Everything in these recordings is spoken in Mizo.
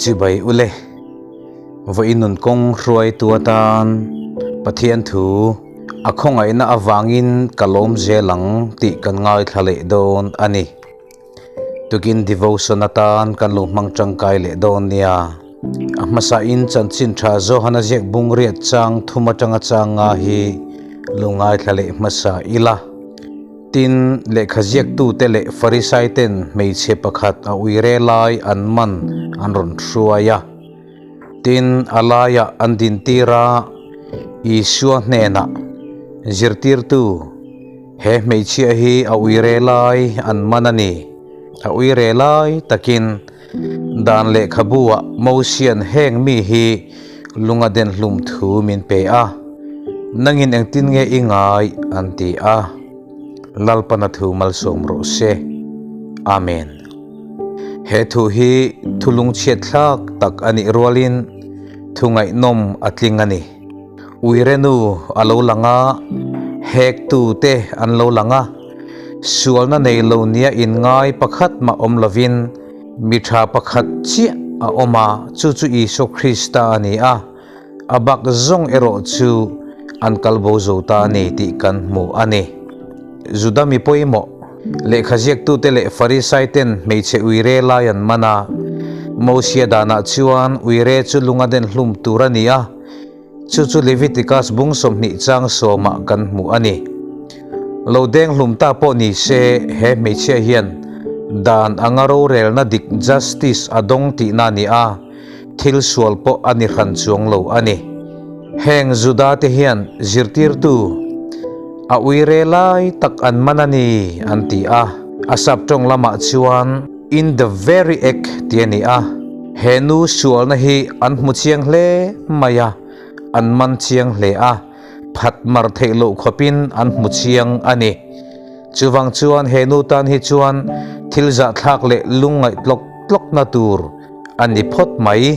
Chibai ule, vawiin nun kawng hruaitu atan Pathian thu a khawngaihna avangin ka lawm zel ang tih kan ngaithla leh dawn a ni. Tukin devotion atan kan lo hmang tangkai leh dawn nia. A hmasain chanchin tha Johana ziak bung riat chang thum atanga chang nga hi lo ngaithla leh hmasa ila. Tin, lehkha ziaktute leh Farisaiten hmeichhe pakhat a uire lai an man an rawn hruai a. Tin, a laiah an dintir a, Isua hnenah, Zirtirtu, He hmeichhia hi a uire lai an man a ni. A uire lai takin dan lehkhabu-ah Mosian heng mi hi lunga den hlum thu min pe a, nangin engtin nge i ngai an ti a. Lalpana thu malsawm rawh se. Amen. He thu hi thu lungchhiat thlak tak a nih rualin thu ngaihnawm a tling a ni. Uirenu a lo lang a, hektu te an lo lang a, sualna nei lo nia inngai pakhat mah awm lovin mi tha pakhat chiah a awm a, chu chu Isua Krista a ni a, a bak zawng erawh chu an kal bo zo ta a ni tih kan hmu a ni. Juda mi pawimawh, lehkha ziaktute leh Farisaiten hmeichhe uire lai an man a, Mosia danah chuan uire chu lunga den hlum tur a ni a, Chu chu Leviticus bung 20 chang sawmah kan hmu a ni. Lo deng hlum ta pawh ni se, he hmeichhia hian dan anga rorelna dik justice a dawng tihna a ni a, thil sual pawh a ni hran chuang lo a ni. Heng Juda te hian zirtirtu a uire lai tak an man a ni an ti a, a saptawng lamah chuan In the very act ti a ni a, he nu sualna hi an hmu chiang hle mai a, an man chiang hle a, phat mar theih loh khawpin an hmu chiang a ni. Chuvang chuan he nu tan hi chuan thil zahthlak leh lungngaih tlawk tlawkna tur a ni phawt mai.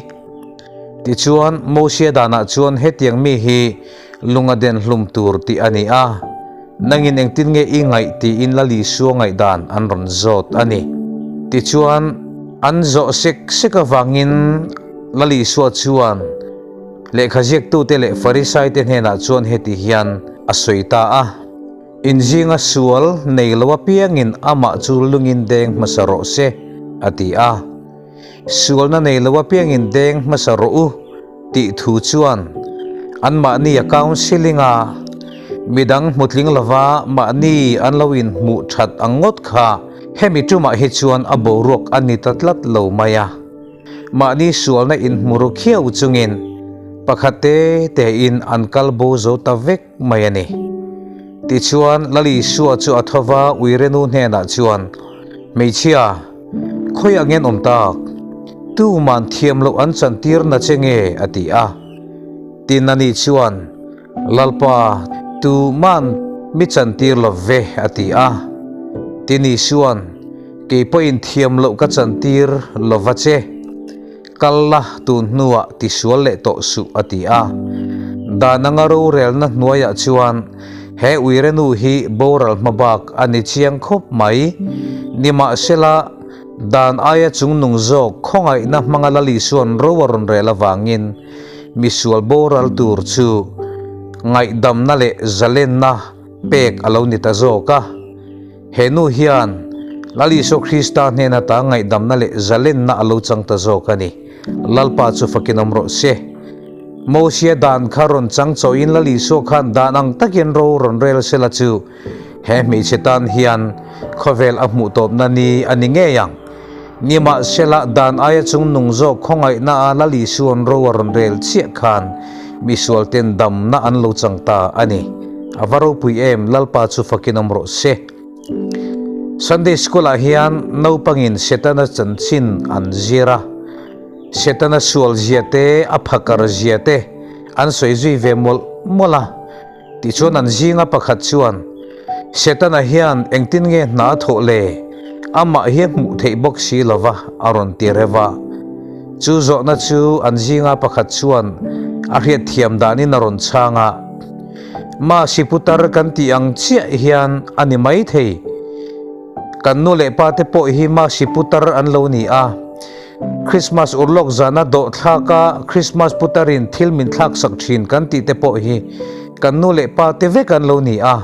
Tichuan, Mosia danah chuan hetiang mi hi lunga den hlum tur tih a ni a, nangin engtin nge i ngaih tiin Lal Isua ngaihdan an rawn zawt a ni. Tichuan, an zawh sek sek avangin Lal Isua chuan lehkha ziaktute leh Farisaite hnenah chuan heti hian a sawi ta a, Inzinga sual nei lo apiangin amah chu lungin deng hmasa rawh se, a ti a. Sualna nei lo apiangin deng hmasa rawh u tih thu chuan anmahni a counselling a, midang hmutling lova mahni an lo inhmuh that ang ngawt kha hemi tumah hi chuan a boruak a ni ta tlat lo mai a. Mahni sualna inhmu ru khiau chungin pakhat te tein an kal bo zo ta vek mai a ni. Tichuan Lal Isua chu a thova Uirenu hnenah chuan, Hmeichhia, Khawi ang en awm tak? Tuman thiam loh an chantir na che nge? a ti a. Tin ani chuan, Lalpa, tuman mi chantir lo ve, a ti a. Tin Isuan, Kei pawhin thiam loh ka chantir lo va che. Kal la, tun hnuah tisual leh tawh suh, a ti a. Dan anga rorelna hnuaiah chuan he uirenu hi boral hma bak a ni chiang khawp mai. Nimahsela, dan aia chungnung zawk khawngaihna hmanga Lal Isua'n ro a rawn rel avangin misual boral tur chu ngaihdamna leh zalenna pek a lo ni ta zawk a. He nu hian Lal Isua Krista hnena ta ngaihdamna leh zalenna a lo chang ta zawk a ni. Lalpa chu fakin awm rawh se. Mosia dan kha rawn chang chawhin Lal Isua khan dan ang takin ro rawn rel sela chu he hmeichhe tan hian khawvel a hmuh tawpna ni a ni ngei ang. Nimahsela dan aia chung nung zawk khawngaihna a Lal Isua'n ro a rawn rel chiah khan misualten damna an lo chang ta a ni. A va ropui em, Lalpa chu fakin awm rawh se. Sunday School ah hian naupangin Setana chanchin an zir a, Setana sual zia te, a phakar zia te an sawi zui ve mawlh mawlh a. Tichuan an zinga pakhat chuan, Setana hian engtin nge hna a thawh le? Amah hi a hmuh theih bawk si lo va, a rawn ti reuh a. Chu zawhna chu an zinga pakhat chuan a hriatthiam danin a rawn chhang a, Masi putar kan tih ang chiah hian a ni maithei. Kan nu leh pa te pawh hi masi putar an lo ni a. Krismas urlawk zana dawhthlaka Krismas putarin thil min thlaksak thin kan tih te pawh hi kan nu leh pa te vek an lo ni a.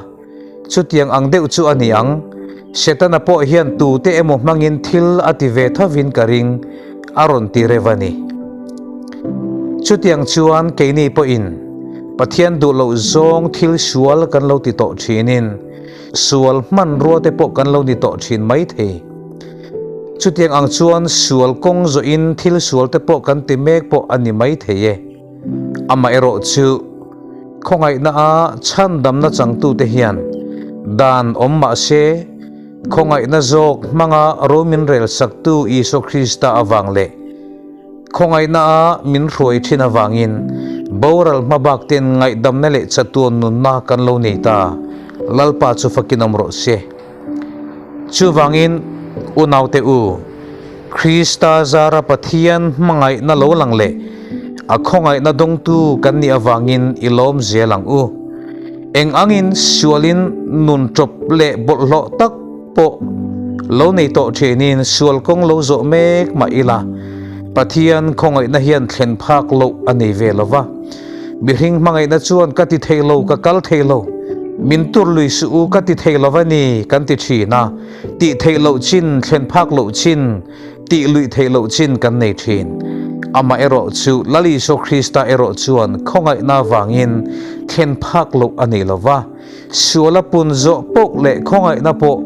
Chutiang ang deuh chu a ni ang. Setana pawh hian tute emaw hmangin thil a ti ve thovin ka ring, a rawn ti reuh a ni. Chutiang chuan keini pawhin Pathian duh loh zawng thil sual kan lo ti tawh thinin sual hmanrua te pawh kan lo ni tawh thin mai thei. Chutiang ang chuan sual kawng zawhin thil sual te pawh kan ti mek pawh a ni mai thei e. Amaherawhchu, khawngaihna a chhandamna changtute hian dan awm mah se, khawngaihna zawk hmanga ro min relsaktu Isua Krista avang leh khawngaihna a min hruai thin avangin boral hmabak ten ngaihdamna leh chatuan nunna kan lo nei ta. Lalpa chu fakin awm rawh se. Chuvangin, unaute u, Krista zara Pathian hmangaihna lo lang leh a khawngaihna dawngtu kan nih avangin i lawm zel ang u. Eng angin sualin nun ṭawp leh bawlhhlawh tak pawh lo nei tawh ṭhinin sual kawng lo zawh mek mah ila, Pathian khawngaihna hian thlen phak loh a nei ve lo va. Mihring hmangaihna chuan ka ti thei lo, ka kal thei lo, min tur lui suh u ka ti thei lo va ni kan ti thin a, tih theih loh chin, thlen phak loh chin, tih luih theih loh chin kan nei thin. Amah erawh chu Lal Isua Krista erawh chuan khawngaihna avangin thlen phak loh a nei lo va, sual a pun zawh poh leh khawngaihna pawh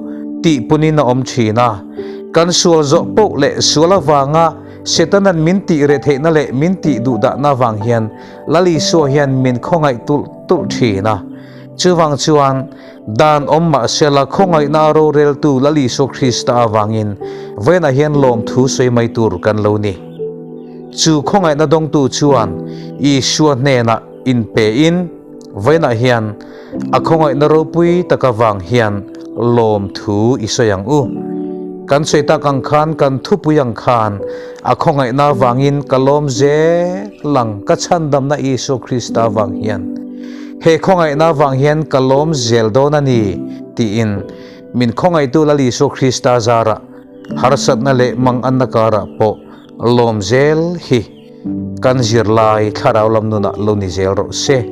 tih punin a awm thin a, kan sual zawh poh leh sual avanga Setanan min tih reh theihna leh min tih duhdahna avang hian Lal Isua hian min khawngaih tulh tulh thin a. Chuvang chuan, dan awm mah sela khawngaihna a roreltu Lal Isua Krista avangin vawiinah hian lawmthu sawi mai tur kan lo ni. Chu khawngaihna dawngtu chuan Isua hnenah inpein vawiinah hian A khawngaihna ropui tak avang hian lawmthu i sawi ang u. Kan sawi tak ang khan, kan thupui ang khan, a khawngaihna avangin ka lawm zel ang, ka chhandamna Isua Krista avang hian. He khawngaihna avang hian ka lawm zel dawn a ni, tiin min khawngaihtu Lal Isua Krista zarah harsatna leh manganna karah pawh lawm zel hi Kan zirlai thlarau lam nunah lo ni zel rawh se.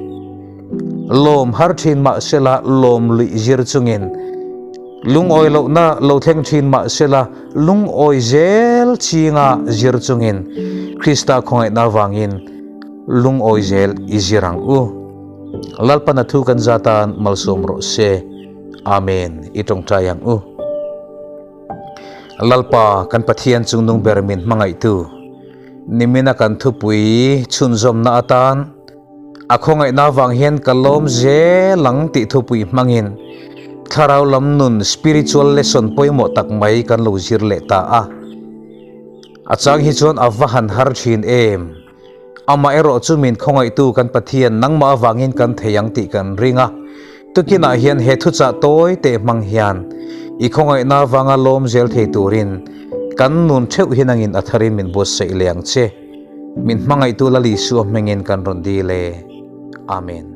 Lawm har thin mah sela lawm luih zir chungin, lungawi lohna lo thleng thin mah sela lungawi zel chinga zir chungin Krista khawngaihna avangin lungawi zel i zir ang u. Lalpana thu kan za tan malsawm rawh se. Amen. I tawngtai ang u. Lalpa kan Pathian chungnung ber min hmangaihtu. Nimina kan thupui chhunzawmna atan a khawngaihna avang hian ka lawm zel ang tih thupui hmangin thlarau lam nun spiritual lesson pawimawh tak mai kan lo zir leh ta a. A chang hi chuan a va han har thin em! Amah erawh chu min khawngaihtu kan Pathian nangmah avangin kan thei ang tih kan ring a. Tukinah hian he thuchah tawi teh hmang hian i khawngaihna avanga lawm zel thei turin kan nun theuh hi nangin a tharin min buatsaih leh ang che. Min hmangaihtu Lal Isua hmingin kan rawn dil e. Amen.